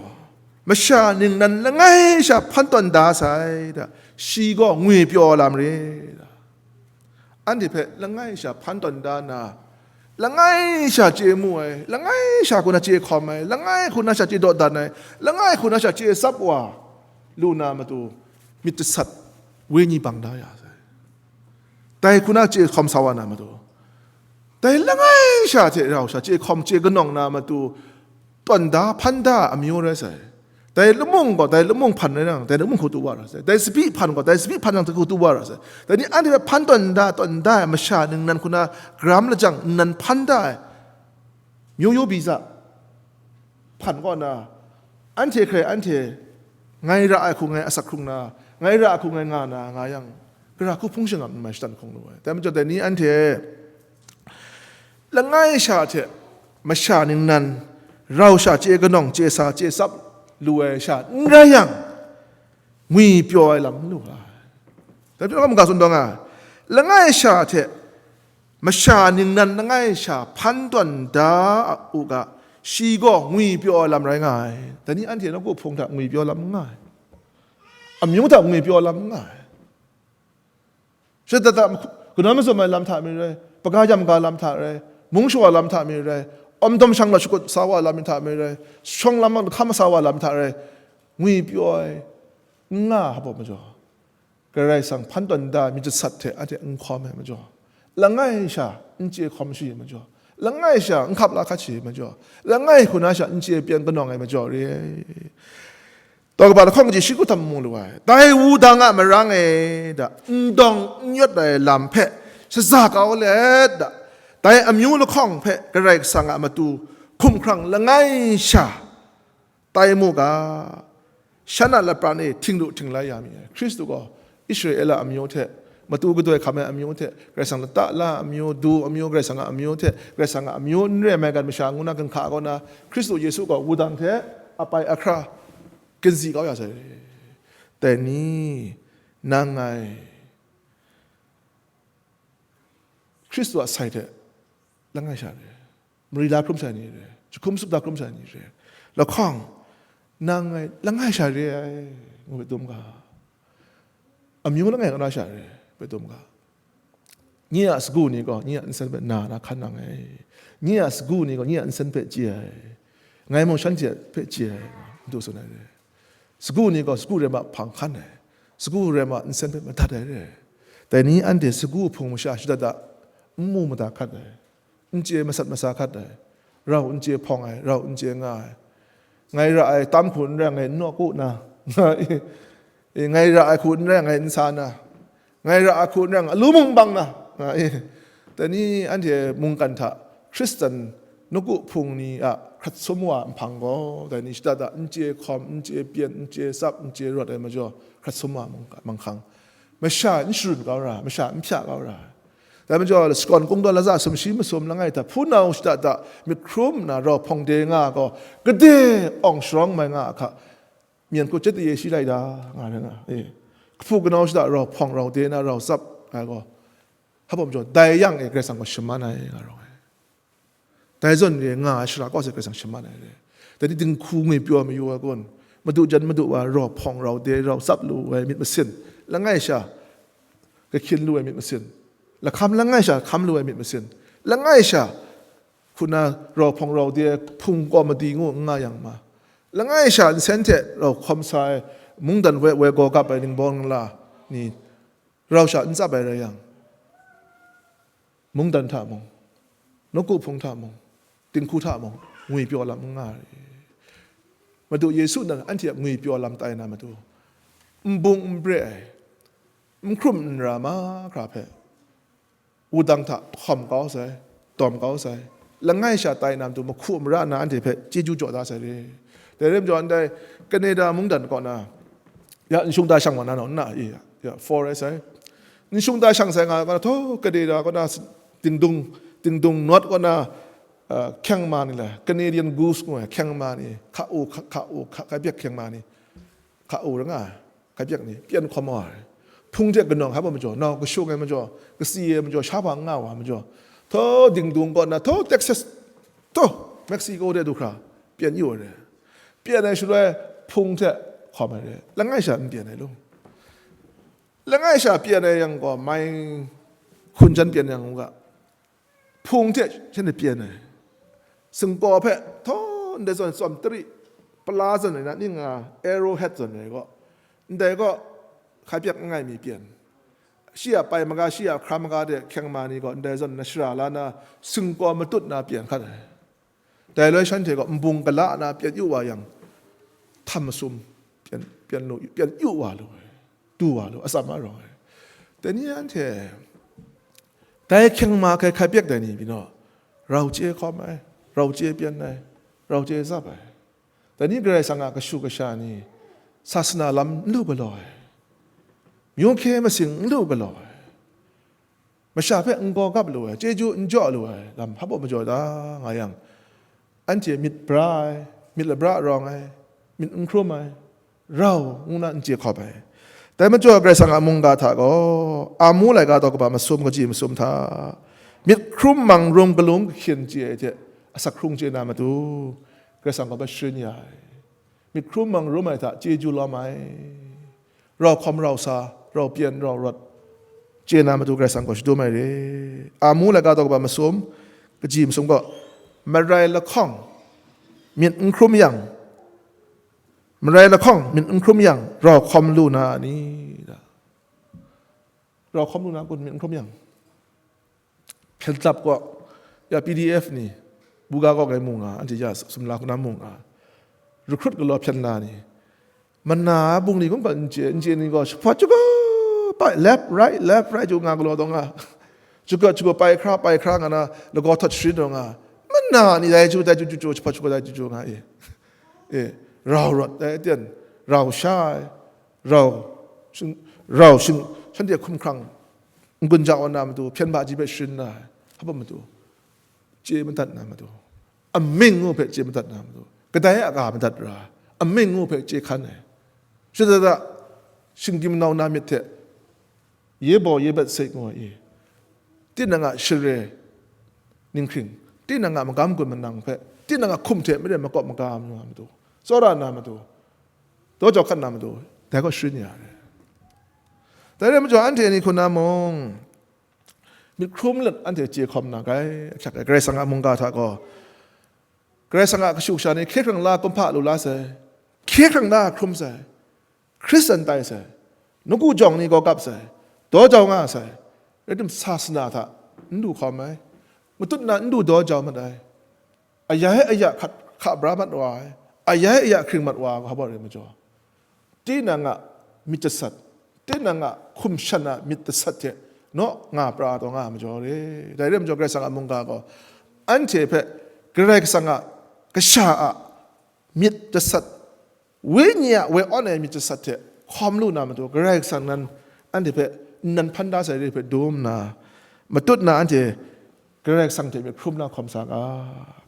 masha ningnan langai sha hpan tawn da sai, da, shi gaw ngwi pyaw lam re, da. Anhte hpe langai sha hpan tawn da na, langai sha chye mu ai, langai sha hku na chye hkawm ai, langai hku na sha chye dawdan ai, langai hku na sha chye tsap wa lu na matu, myit jasat, wenyi bang da ya sai. Dai hku na chye hkawm sa wa na matu, dai langai sha hte rau sha chye hkawm chye kanawng na matu, tawn da hpan da amyu rai sai. Dai lamung gaw dai lamung hpan rai nang, dai lamung hku tu wa ra sai. Dai tsabyi hpan gaw dai tsabyi hpan nang hku tu wa ra sai. Dai ni anhte hpe hpan tawn da, tawn da ai masha ningnan hku na, garam lajang nnan hpan da ai, myu yu biza hpan kaw na, anhte hkrai anhte ngai ra ai hku ngai asak hkrung na, ngai ra ai hku ngai nga na nga yang, gara hku hpung shingkang n mai shatan hkung lu ai. Dai majaw dai ni anhte langai sha hte masha ningnan rau sha chye kanawng, chye sa, chye tsap lu ai sha n rai yang, ngwi pyaw ai lam n lu ai. Dai hpang maga tsun taw nga, Langai sha hte masha ningnan langai sha hpan tawn da u ga, shi gaw ngwipyaw ai lam rai nga ai. Dai ni anhte nawku hpung hta ngwipyaw lam n nga ai. Amyu hta ngwipyaw lam n nga ai. Shada da, kanawn mazum ai lam hta mi rai, paga yam ga lam hta rai, mung shawa lam hta mi rai, awmdawm shanglawt shakut sa wa lam hta mi rai, shawng lam hkam sa wa lam hta rai, ngwipyaw ai n nga ai hpa majaw, Karai Kasang hpan tawn da myit jasat hte anhte n hkawm ai majaw, langai sha n chye hkawm shi ai majaw, langai sha n hkap la hkat shi ai majaw, langai hku na sha n chye pyen kanawng ai majaw re ai. Tau kaba lahkawng kaji shi kut hta mu lu ai. Dai wudang a marang e da, n dawng n yawt ai lam hpe shaza kau let da, dai amyu lahkawng hpe Karai Kasang a matu hkumhkrang langai sha tai mu ga, shan a lapran e htinglu htinglai ya mi ai. Hkristu gaw Israela amyu hte matu gadoi hkam ai amyu hte, Karai Kasang lata la amyu, du amyu, Karai Kasang a amyu hte, Karai Kasang a amyu n re ai maigan masha ngu na ginhka kaw na, Hkristu Yesu gaw wudang hte apai ahkra ginzi kau ya sai. Dai ni, nang ngai Hkristu a sai hte langai sha re, mari la hkrum sai ni re, jahkum sup da hkrum sai ni re, lahkawng, nang ngai langai sha re ai, ngu bai dum ga, amyu langai kaw na sha re, bai dum ga. Nye a sagu ni gaw nye a nsen hpe na na hkan nang ai. Nye a sagu ni gaw nye a nsen hpe chye ai. Ngai mung shanhte hpe chye ai, ngu tsun ai re. Sagu ni gaw sagu rem a hpang hkan ai. Sagu rem a nsen hpe madat ai re. Dai ni anhte sagu hpung masha shada da, n mu mada hkat ai. N chye masat masa hkat ai, rau n chye hpawng ai, rau n chye nga ai, ngai ra ai tam hku n rai, ngai n nawku na, nga i, ngai ra ai hku n rai, ngai n sa na, ngai ra ai hku n rai, alu mung bang na, nga i. Dai ni anhte mungkan hta Hkristan nawku hpung ni a hkrat sum wa nhpang gaw, dai ni shada da n chye hkawm, n chye pyen, n chye tsap, n chye rawt ai majaw, hkrat sum wa manghkang, masha n sharun kau ra, masha n hpya kau ra. Dai majaw, shakawn kungdawn latsa sumshi masum langai hta, hpunau shada da myit hkrum nna rau hpawng de nga ai gaw, gade awng sharawng mai nga a hka, myen hku chyet daye shi lai da, nga ai nga, e, kahpu kanau shada rau hpawng rau de na rau tsap ai gaw, hpa majaw, dai yang e Karai Kasang gaw shaman ai, nga rawng ai. Dai zawn re nga ai shara kaw hte Karai Kasang shaman ai re. Dai ni dinghku ngwi pyaw mayu ai kun, madu jan madu wa rau hpawng rau de rau tsap lu ai myit masin, langai sha kahkyin lu ai myit masin, lahkam langai sha hkam lu ai myit masin, langai sha hku na rau hpawng rau de ai hpung kawm madi ngu n nga yang ma, langai sha nsen hte rau hkawm sa ai mungdan woi woi gaw gap ai ningbawng nla ni rau sha n tsap ai rai yang, mungdan hta mung, nawku hpung hta mung, dinghku hta mung, ngwipyaw lam n nga ai. Madu Yesu nan anhte a ngwipyaw lam tai na matu, n bung n pre ai, n hkrum n ra mahkra hpe, wudang hta hkawm kau sai, dawm kau sai, langai sha tai na matu, mahku mara na anhte hpe chyeju jaw da sai re. Dai rai majaw, ndai Canada mungdan kaw na, ya, n shung da shang wa na naw, n na, e, ya, ya, four ai sai. N shung da shang sai nga, kaw na, thaw, Canada kaw na, dingdung, dingdung nawt kaw na, a, hkyeng ma ni le, Canadian Goose ngu ai hkyeng ma ni, hka u, hka, hka u, hka, hka byak hkyeng ma ni, hka u ra nga ai, hka byak ni, pyen hkawm wa ai. Hpung hte kanawng hkap ai majaw, nau kashung ai majaw, kasi ai majaw, sha hpa nga wa ai majaw, thaw, dingdung kaw na, thaw, Texas, thaw, Mexico de du hkra, pyen yu ai re. Pyen ai shaloi, hpung hte hkawm ai re. Langai sha n pyen ai lu. Langai sha pyen ai yang gaw, mai hkun jan pyen yang u ga, hpung hte shanhte pyen ai. Singkaw hpe, htaw, ndai zawn tsawm tari, pala zawn ai na, ning a, arrow head zawn ai gaw, ndai gaw, hkai pyak n ngai mi pyen. Shi a pai maga, shi a hkra maga de hkyeng ma ni gaw, ndai zawn na shara la na, singkaw matut na pyen hkat ai. Dai loi shanhte gaw nbung gala na pyen yu wa yang, htam masum pyen, pyen lu, pyen yu wa lu ai, du wa lu, atsam a rawng ai. Dai ni anhte, dai hkyeng ma hkai hkai pyak dai ni, binaw, rau chye hkawm ai, rau chye pyen ai, rau chye tsap ai. Dai ni Karai Kasang a kashu kasha ni, sasana lam n lu galaw ai, myu hkye masing n lu galaw ai, masha hpe n gaw gap lu ai, chyeju n jaw lu ai lam hpa baw majaw da nga yang, anhte myit bra ai, myit labra rawng ai, myit n hkrum ai, rau ngu na n chye hkawp ai. Dai majaw Karai Kasang a mungga hta gaw, amu laika daw kaba masum, kaji masum hta, myit hkrum mang rum galung kahkyin chye ai hte asak hkrung chye na matu, Karai Kasang gaw bai sharin ya ai. Myit hkrum mang rum ai hta chyeju lawm ai. Rau hkawm rau sa, rau pyen rau rawt, chye na matu Karai Kasang gaw shadum ai re. Amu laika daw kaba masum, kaji masum gaw, marai lahkawng myit n hkrum yang, marai lahkawng myit n hkrum yang, rau hkawm lu na a ni? Rau hkawm lu na kun, myit n hkrum yang? Hpyen dap gaw, ya P D F ni, buga gaw ngai mu nga, anhte ya sumla hku na mu nga, recruit galaw hpyen na ni, mana bungli kum gaw n chye, n chye ni gaw, shahpawt chuga, pai, left, right, left, right, chu nga galaw taw nga, chuga, chuga, pai hkra, pai hkra nga na, lagaw htawt sharin taw nga, mana ni dai chu, dai chu, chu, chu, shahpawt chuga, dai chu, chu nga e. E, rau rawt, dai aten, rau sha ai, rau, shing, rau shing, shanhte hkumhkrang, n-gun ja wa na matu, hpyen ba ji hpe sharin na ai, hpa matu, chye madat na matu, amying ngu hpe chye madat na matu, kadai a ga madat ra, amying ngu hpe chye hkan ai. Shada da, shinggyim nau na myit hte, ye baw ye bat sek ngu ai, tinang a share ninghkring, tinang a magam gun manang hpe, tinang a hkum hte maren makawp maga na matu, tsawra na matu, daw jau hkat na matu, dai gaw sharin ya ai. Dai rai majaw, anhte ni hku na mung, myit hkrum let anhte chye hkawm na kai, ahkyak ai Karai Kasang a mungga hta gaw, Karai Kasang a kashu kasha ni hkye hkrang la kumhpa lu la sai, hkye hkrang la hkrum sai, Hkristan tai sai, nawku jawng ni gaw kap sai, daw jau nga sai, rai tim sasana hta n du hkawm ai, matut na n du daw jau mat ai, ayai aya hkat hka bra mat wa ai, ayai aya hkring mat wa ai, hpa rai majaw, tinang a myit jasat, tinang a hkum shan a myit jasat hte naw nga pra taw nga ai majaw re. Dai re majaw, Karai Kasang a mungga gaw anhte hpe Karai Kasang a kasha a myit jasat, wenyi a woi awn ai myit jasat hte hkawm lu na matu, Karai Kasang nan anhte hpe nnan hpan da sai re hpe dum nna, matut na anhte Karai Kasang hte myit hkrum na hkawm sa ga.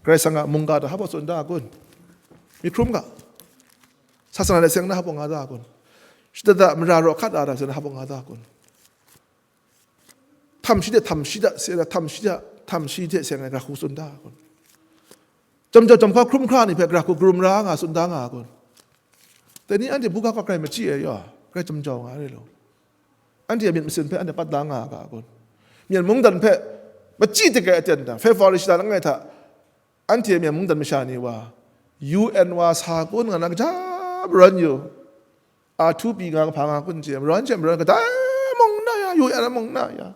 Karai Kasang a mungga hta hpa tsun da kun? Myit hkrum ga. Sasana de seng na hpa nga da kun? Shada da mara raw hkat da da seng na hpa nga da kun? Htam shi de htam shi da, se da htam shi da, htam shi hte seng ai gara hku tsun da kun? Jam jau jam hkau hkrum hkra ni hpe gara hku karum ra nga tsun da nga kun? Dai ni anhte buga gaw grai machyi ai yaw, grai jam jau nga ai re law. Anhte a myit masin hpe anhte pat da nga ga kun? Myen mungdan hpe machyi dik ai aten da, February shada langai hta, anhte a myen mungdan masha ni wa, U N wa sa kun nga na kaja marawn yu, a htu pyi nga, kahpa nga kun chye, marawn chye marawn, kadai mung n na ya, U N mung n na ya.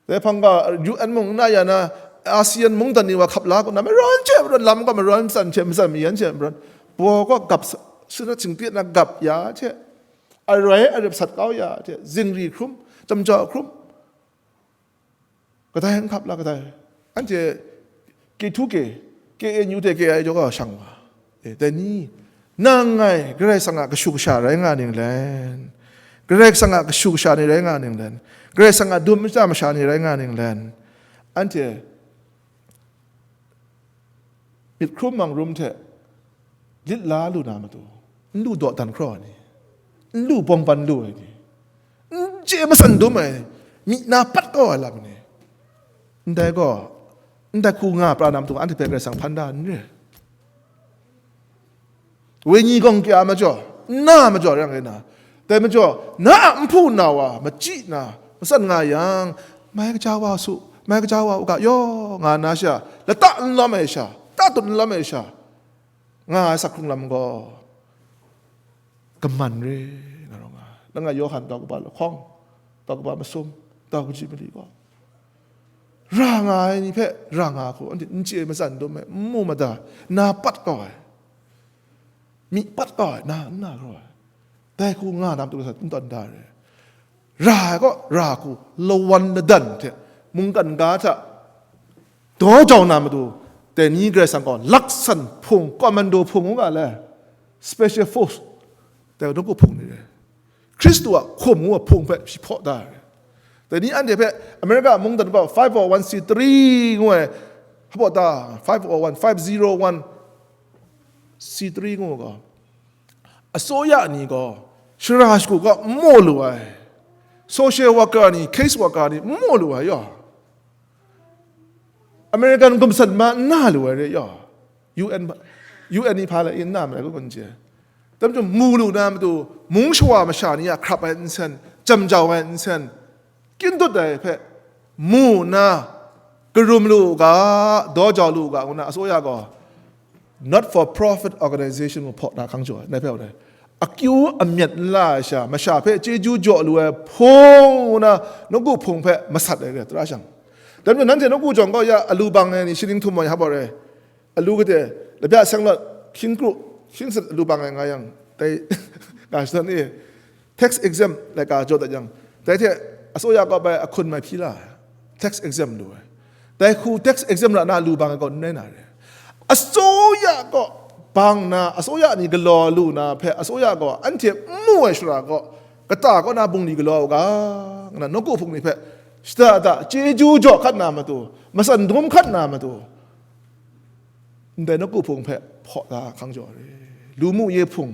Dai hpang ga U N mung n na ya na, A S E A N mungdan ni wa hkap la kun na, marawn chye marawn, lam ga marawn, matsan chye, matsan mayan chye marawn, baw gaw gap sa, suna chingpyet na gap ya hte, aroi arep sat kau ya hte, zingri hkrum, jam jau hkrum, kadai n hkap la kadai? Anhte K two K, K N U hte K I O gaw shang wa. E, dai ni, nang ngai Karai Kasang a kashu kasha rai nga ning len, Karai Kasang a kashu kasha ni rai nga ning len, Karai Kasang a dum masha masha ni rai nga ning len, anhte myit hkrum mang rum hte lit la lu na matu, n lu dawdan hkraw ai ni, n lu bawngban lu ai ni, n chye matsan dum ai, myi na pat kau ai lam ni, ndai gaw, ndai hku nga pra na matu, anhte hpe Karai Kasang hpan da n re. Wenyi gawng kya majaw, n na majaw rai nga na, dai majaw, na a nhpu na wa machyi na matsan nga yang, mai kaja wa su, mai kaja wa u ga yaw nga na sha, lata n lawm ai sha, tatut n lawm ai sha, nga ai sak hkrung lam gaw, kaman re nga rawng ai. Langai Yawhan tau kaba lahkawng, tau kaba masum, tau kaji mali gaw, ra nga ai ni hpe ra nga hku, anhte n chye matsan dum ai, n mu mada, na pat kau ai, myi pat kau ai, na n na hkraw ai, dai hku nga na matu n tawn da re. Ra ai kaw ra hku, lawan ladan hte mungkan ga hta daw jau na matu, dai ni Karai Kasang gaw laksan hpung, commando hpung ngu ga le, special force, dai nawku hpung ni re, Hkristu a hkum ngu a hpung hpe shi hpaw da ai. Dai ni anhte hpe America mungdan gaw five oh one C three ngu ai, hpa da, five oh one, five zero one C three ngu ai gaw, asoya ni gaw shara shagu kaw n maw lu ai, social worker ni, case worker ni n maw lu ai yaw, American gumsat ma n na lu ai re yaw, U N, U N ni hpa lai n na ma ai kun n chye. Dai majaw mu lu na matu, mung shawa masha ni a hkrap ai nsen, jam jau ai nsen, kyin dut ai hpe, mu nna, karum lu u ga, daw jau lu u ga, ngu na, အစိုးရ gaw not for profit organization ကို ဖော်တာ ခန်းကျော် နဲ့ ပြောတယ်။ အကျိုးအမြတ်လႃးရန် မရှောင်ဘဲ ကျေးဇူးတင်လိုတဲ့ ဘုန်း ငါ့ကို ဘုန်းဘက် မဆတ်တယ်တဲ့ သရၣ်ရှန်။ ဒါပေမဲ့ နန်းတင်တို့ ကိုယ်ကြောင့် ကိုယ့်ရဲ့ အလှူပန်ငွေတွေ ရှင်းလင်းထုတ်ဖော်ရပါတယ်။ အလှူကတည်းက လပြဆန်းလတ် ဟင်းကရု ဟင်းစက် အလှူပန်ငွေ ငါးရာ တႆး ငါးရာ တန် tax exempt လႄႈ ကာကျော်တယံ တႆးထဲ အစိုးရက ပိုင်အခွန်မဖြစ်လာ tax exempt လိုပဲ တႆးခု tax exempt လာ နလူပန်က နေနာတယ် အစိုးရက ဘင်နာ အစိုးရ အနီ ကလော်လူနာ ဖဲ အစိုးရက အန်တီ မူဝဲရှရာက ကတာက နာ ဘုံလီ ကလော်က ငါ နကို ဖုန် နီ ဖဲ စတာ တာ ကျေးဇူးကြောင့် ခတ်နာမတူ မဆန်ဒုံခတ်နာမတူ ndai nawku hpung hpe hpaw da hkang jaw re. Lu mu ye hpung,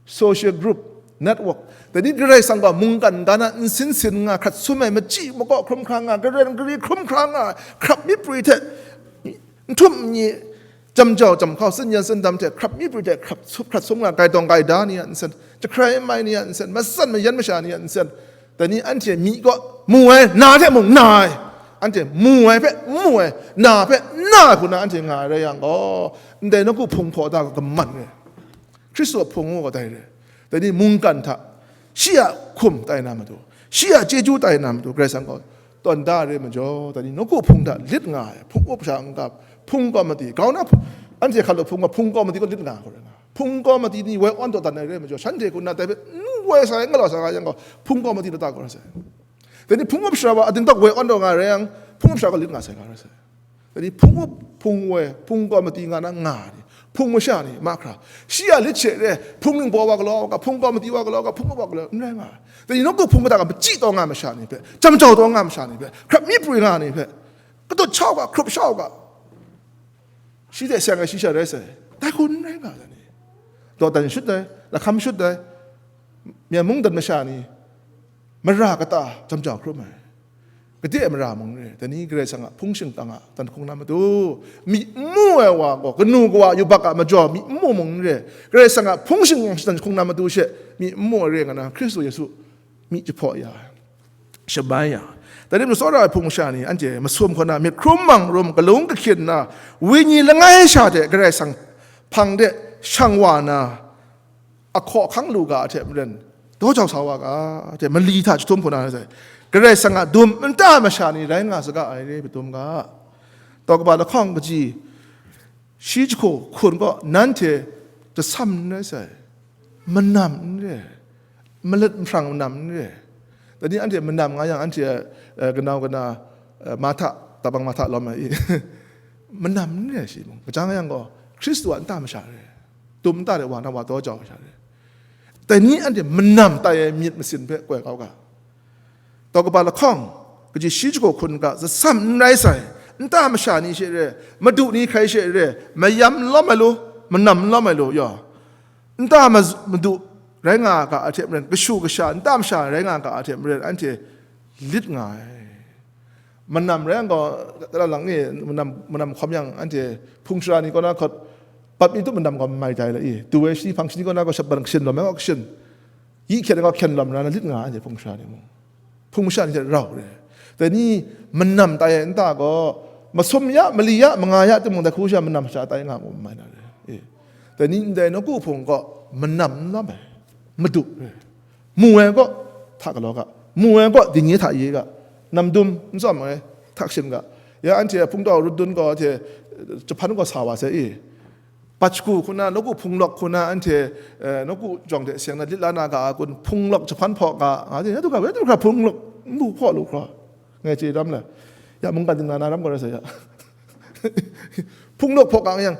social group, network. Dai ni Karai Kasang gaw mungkan ga na nsin sin nga, hkrat sum ai, machyi makaw hkrum hkra nga, karen kari hkrum hkra nga, hkrap mi pri hte, nhtum ni, jam jau jam hkau, tsin yan tsin dam hte, hkrap mi pri hte, hkrap sum, hkrat sum nga, gai dawng gai da ni a nsen, jahkrai mai ni a nsen, matsan mayan masha ni a nsen, Dai ni anhte myi kaw mu ai, na hte mung na ai, anhte mu ai hpe n mu ai, na hpe n na ai hku na anhte nga ai rai yang gaw, ndai nawku hpung hpaw da gaw kaman re. Hkristu a hpung ngu gaw dai re. Dai ni mungkan hta, shi a hkum tai na matu, shi a chyeju tai na matu, Karai Kasang gaw tawn da ai re majaw, dai ni nawku hpung hta lit nga ai, hpung up sha n-ga, hpung kawmati, grau na hpung, anhte hkra lu hpung gaw, hpung kawmati gaw lit nga ai hku rai nga ai. Hpung kawmati ni woi awn daw dan ai re majaw, shanhte hku na dai hpe n woi sa ai, n galaw sa nga yang gaw, hpung kawmati lata gaw rai sai. Dai ni hpung up sara wa, a dingdawk woi awn daw nga rai yang, hpung up sara gaw lit nga sai, nga rai sai. Dai ni hpung up, hpung woi, hpung kawmati nga na nga ni, hpung masha ni, mahkra, shi a lit she re, hpung ningbaw wa galaw ga, hpung kawmati wa galaw ga, hpung up wa galaw, n rai nga ai. Dai ni nawku hpung kata ga, machyi taw nga masha ni hpe, jam jau taw nga masha ni hpe, hkrap mi prwi nga ni hpe, katut shau ga, hkrup shau ga, shi hte seng ai shi sha rai sai, dai hku n rai nga ai ni? Dawdan shut ai, lahkam shut ai, myen mungdan masha ni, mara kata jam jau hkrum ai, kade ai mara mung n re, dai ni Karai Kasang a hpung shingkang a dan hkung na matu, myi n mu ai wa gaw, kanu kawa yubak a majaw myi n mu mung n re, Karai Kasang a hpung shingkang dan hkung na matu she, myi n mu ai re nga na, Hkristu Yesu myi jahpaw ya ai. Shamai ya, dai ni majaw tsawra ai hpung masha ni, anhte masum hkaw na myit hkrum mang rum, galung kahkyin na, wenyi langai sha hte Karai Kasang hpang de shang wa na, ahkaw ahkang lu ga a hte maren, daw jau sa wa ga a hte mali hta jahtum hku na sai, Karai Kasang a dum nta masha ni rai nga saga ai re, padum ga. Tau kaba lahkawng kaji, shi jahku hkun gaw nanhte jasam n rai sai, manam n re, malat mahrang manam n re. Dai ni anhte manam nga yang, anhte, eh, kanau kana, eh, Marhta, tabang Marhta lawm ai i, manam n re shi mung. Kaja nga yang gaw, Hkristu a nta masha re, dum nta de wa na wa daw jau masha re. Dai ni anhte manam tai ai myit masin hpe koi kau ga. Tau kaba lahkawng, kaji shi jahku hkun ga, jasam n rai sai, nta masha ni she re, madu ni hkrai she re, mayam n lawm ai lu, manam n lawm ai lu, yaw, nta ma-, madu rai nga ga a hte maren, kashu kasha, nta masha rai nga ga a hte maren, anhte lit nga ai. Manam rai yang gaw, tara lang e, manam, manam hkawm yang, anhte hpung sara ni kaw na hkawt, bat mi tup manam gaw mai tai la i, du ai shi hpang shi ni kaw na gaw, shapban kashin lawm ai gaw kashin, yi hkyen ai gaw hkyen lawm ra na lit nga ai, anhte hpung sara ni mung. Hpung masha ni hte rau re. Dai ni manam tai ai nta gaw, masum ya, mali ya, manga ya timung, dai hku sha manam masha tai nga mu mai na re. E. Dai ni ndai nawku hpung gaw manam n lawm ai, madu re. Mu ai gaw hta galaw ga, mu ai gaw dingnye hta ye ga, namdum n tsawm ai htak shin ga. Ya anhte hpungtau rut dun gaw hte, jahpan gaw sa wa sai i. Pachku hku na, nawku hpung lawk hku na, anhte, eh, nawku jawng hte seng na lit la na ga a kun, hpung lawk jahpan hpaw ga, nga, ya du ga, ya du ga, hpung lawk, n bu hpaw lu hkra, ngai chye ram le, ya mungkan dingna na ram gaw rai sai ya. Hpung lawk hpaw ga yang,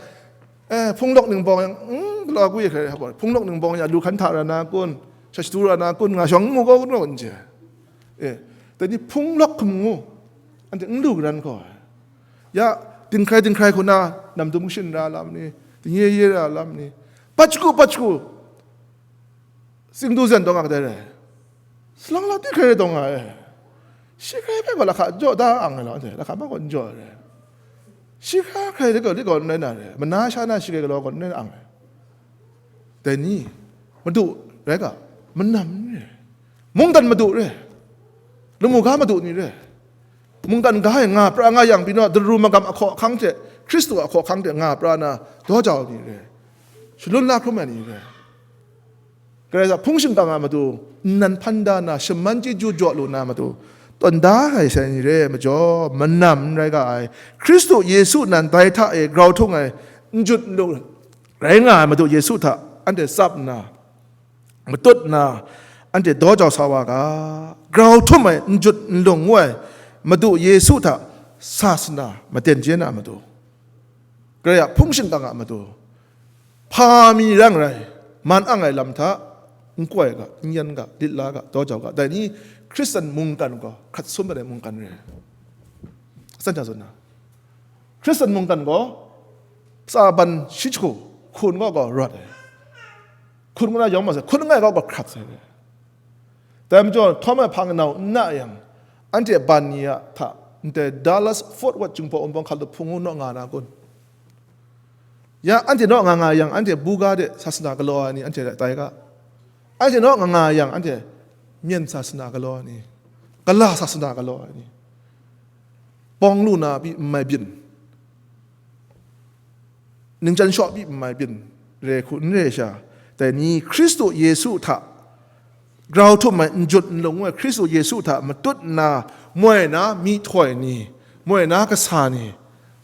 eh, hpung lawk ningbawng yang, mm, galaw gwi hkrai hpaw, hpung lawk ningbawng ya, lu hkan hta ra na kun, shashadu ra na kun, nga shawng n mu gaw kun gaw n chye. Eh, dai ni hpung lawk hkum ngu, anhte n lu garan gaw ai. Ya, dinghkrai dinghkrai hku na, namdum kashin ra lam ni, dingye ye ra lam ni, pachku pachku, Tsingdu zen taw nga kadai rai. Salang la ti hkrai rai taw nga ai. Shi hkrai hpe gaw lahka jaw da ang ai law, anhte lahka ma gaw n jaw ai rai. Shi hkra hkrai lit gaw, lit gaw n rai na rai. Mana sha na shi hkrai galaw gaw n rai na ang ai. Dai ni, madu rai ga, manam n rai. Mungdan madu rai. Lamu ga madu ni rai. Mungdan ga e nga pra nga yang pyi naw, daru magam ahkaw ahkang hte, Hkristu a ahkaw ahkang hte nga pra na, daw jau ni rai. Shalun la hkrum ai ni rai. Karai Kasang hpung shingkang a matu, nnan hpan da na, shaman chyeju jaw lu na matu, tawn da ai sai ni re ai majaw, manam n rai ga ai, Hkristu Yesu nan dai hta e grau htung ai, n jut n lung rai nga ai Madu Yesu hta anhte tsap nna, matut nna, anhte daw jau sa wa ga, grau htum ai n jut n lung ngu ai Madu Yesu hta sa sana maten je na matu, Karai a hpung shingkang a matu, hpa mi rang rai, man ang ai lam hta, n koi ga, n yan ga, lit la ga, daw jau ga, dai ni Hkristan mungkan gaw hkrat sum ai mungkan re ai. San hta tsun na, Hkristan mungkan gaw tsa ban shi jahku, hkun gaw gaw rawt ai. Hkun ngu na yawng ma sai, hkun langai gaw gaw hkrat sai. Dai majaw, htawm ai hpang nau n na yang, anhte ban ni a hta, ndai Dallas Fort Worth Jinghpaw Wunpawng hkalup hpung u naw nga na kun? Ya, anhte naw nga nga yang, anhte buga de sasana galaw ai ni, anhte tai ga. Anhte naw nga nga yang, anhte myen sasana galaw ai ni, gala sasana galaw ai ni, bawng lu na pyi n mai byin, ningchyan shaw pyi n mai byin, re hku n re sha, dai ni Hkristu Yesu hta grau htum ai n jut n lung ai Hkristu Yesu hta matut nna, moi na myihtoi ni, moi na kasa ni,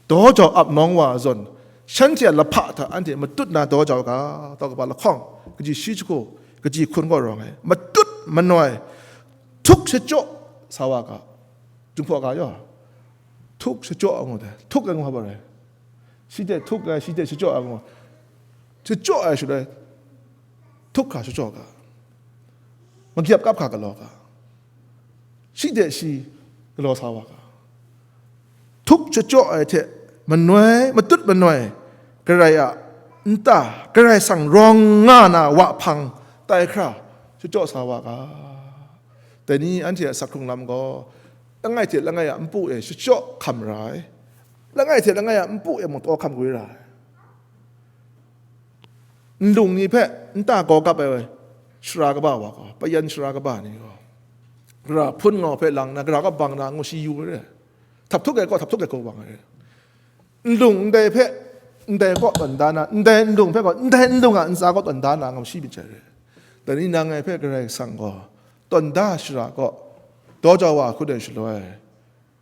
daw jau ap nawng wa zawn, shanhte a lahpa hta anhte matut na daw jau ga, tau kaba lahkawng, kaji shi jahku, kaji hkun gaw rawng ai, matut manoi, htuk shachyaw sa wa ga, Jinghpaw ga yaw, htuk shachyaw a ngu dai, htuk ai ngu hpa rai, shi de htuk ai, shi de shachyaw a ngu, shachyaw ai shaloi, htuk hkra shachyaw ga, magyap kap hkra galaw ga, shi de shi galaw sa wa ga, htuk shachyaw ai hte manoi, matut manoi, Karai a nta, Karai Kasang rawng nga na wa hpang tai hkra shachyaw sa wa ga. Dai ni anhte a sak hkrung lam gaw, langai hte langai a npu e shachyaw hkam ra ai, langai hte langai a npu e mung taw hkam gwi ra ai. Nlung ni hpe nta gaw kap ai shara kaba wa gaw, payan shara kaba ni gaw, gara hpun ngau hpe lang na, gara kaw bang na ngu shi yu ai re. Htap htuk ai gaw, htap htuk ai gaw wang ai re. Nlung ndai hpe ndai kaw tawn da na, ndai nlung hpe gaw ndai nlung a ntsa kaw tawn da na, ngu shi myit jai re. Dai ni nang ngai hpe Karai Kasang gaw tawn da shara kaw daw jau wa hkut ai shaloi,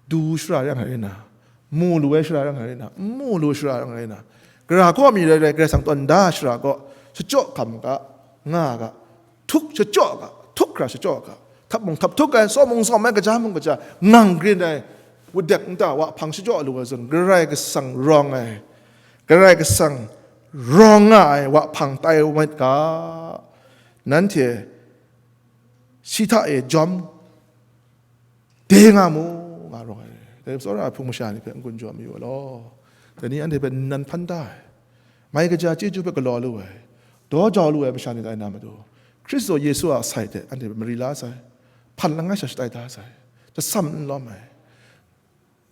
du shara yang ai rai na, mu lu ai shara yang ai rai na, n mu lu shara yang ai rai na, gara kaw mi rai rai, Karai Kasang tawn da shara kaw shachyaw hkam ga, nga ga, htuk shachyaw ga, htuk hkra shachyaw ga, htap mung htap htuk ai, sawm mung sawm ai, kaja mung kaja, ngang grin ai, wudek nta wa hpang shachyaw lu ai zawn, Karai Kasang rawng ai, Karai Kasang rawng nga ai wa hpang tai myit ga, nanhte shi hta e jawm de nga mu, nga rawng ai. Dai tsawra ai hpung masha ni hpe n-gun jaw mayu ai law, dai ni anhte hpe nnan hpan da ai, mai kaja chyeju hpe galaw lu ai, daw jau lu ai masha ni tai na matu, Hkristu Yesu a sai hte anhte hpe mari la sai, hpan langai sha shatai da sai, jasam n lawm ai,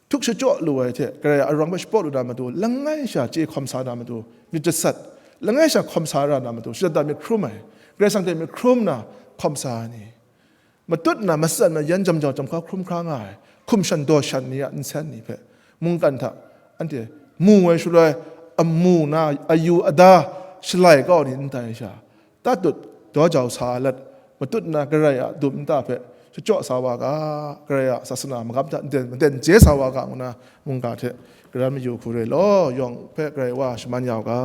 htuk shachyaw lu ai hte Karai a arawng hpe shapraw lu na matu, langai sha chye hkawm sa na matu, myit jasat, langai sha hkawm sa ra na matu, shadawn da myit hkrum ai, Karai Kasang hte myit hkrum na hkawm sa ai ni, matut na matsan mayan jam jau jam hkau hkrum hkra nga ai hkum shan daw shan ni a nsen ni hpe mungkan hta anhte mu ai shaloi, amu na ayu ada shalai kau ni n tai sha, tatut daw jau sa let, matut na Karai a dum nta hpe shachyaw sa wa ga, Karai a sasana magam hta maden, maden je sa wa ga, ngu na mungga hte karan mayu hku re law, yawng hpe Karai Wa shaman ya u ga.